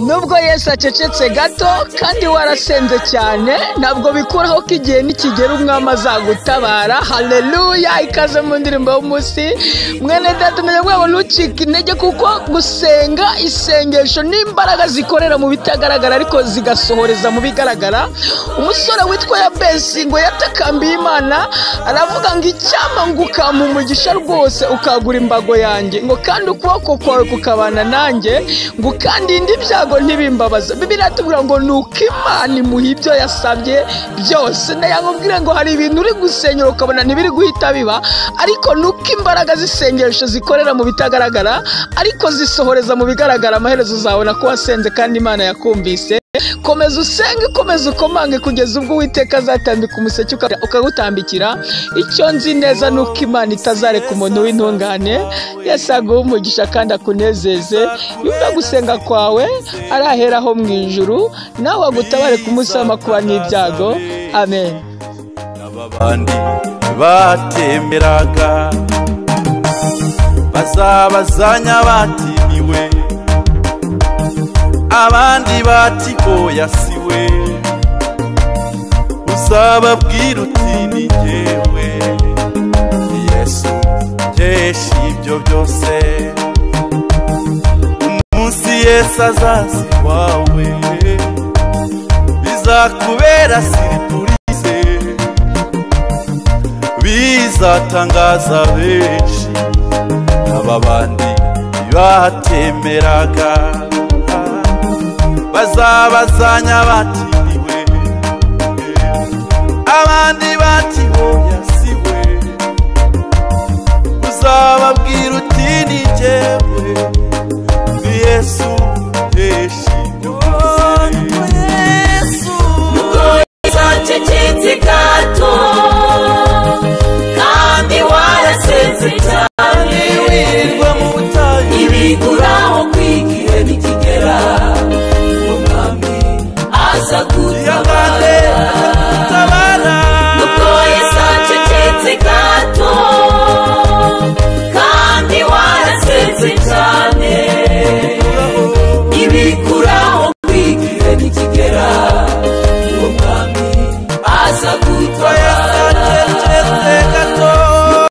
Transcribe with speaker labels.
Speaker 1: Nubwo Yesu acecetse gato kandi warasenze cyane, ntabwo bikuraho ko igihe nikigera umwami azagutabara. Haleluya! Ikaze mu ndirimbo y'umunsi, mwene data, ndagira ngo ntucike intege, kuko gusenga, isengesho n'imbaraga zikorera mu bitagaragara ariko zigasohoreza mu bigaragara. Umusore witwa Yabesi ngo yatakambiye Imana, aravuga ngo: "Icyampa ngo ukampa umugisha rwose, ukagura imbago yanjye, ngo kandi ukuboko kwawe kukabana nanjye, ngo kandi indi byago ntibimbabaza." Bibiliya iratubwira ngo nuko Imana imuha ibyo yasabye byose. Ndayamubwira ngo hari ibintu uri gusenyera ukabona ntibiri guhita biba, ariko nuko imbaraga z'isengesho zikorera mu bitagaragara ariko zisohoreza mu bigaragara. Amaherezo uzabona ko wasenze kandi Imana yakumvise. Komeza usenge, komeza ukomange kugeza ubwo Uwiteka azatambika umuseke ukagutambikira. Icyo nzi neza ni uko Imana itazareka umuntu w'intungane. Yesu aguhe umugisha kandi akunezeze, yumve gusenga kwawe araheraho mu ijuru, nawe agutabare ku munsi w'amakuba n'ibyago. Amen.
Speaker 2: Abandi batemeraga bazabazanya batimiwe, abandi bati: "Oya, siwe." Uzababwira uti: "Ni jyewe Yesu nkesha ibyo byose." Umunsi Yesu azaza iwawe bizakubera surprise, bizatangaza benshi. Aba bandi batemeraga bazabazanya batiriwe, abandi bati: "Oya, siwe." Uzababwira uti: "Ni jyewe, ni Yesu nkesha ibyo byose."
Speaker 3: Acecetse gato kandi warasenze.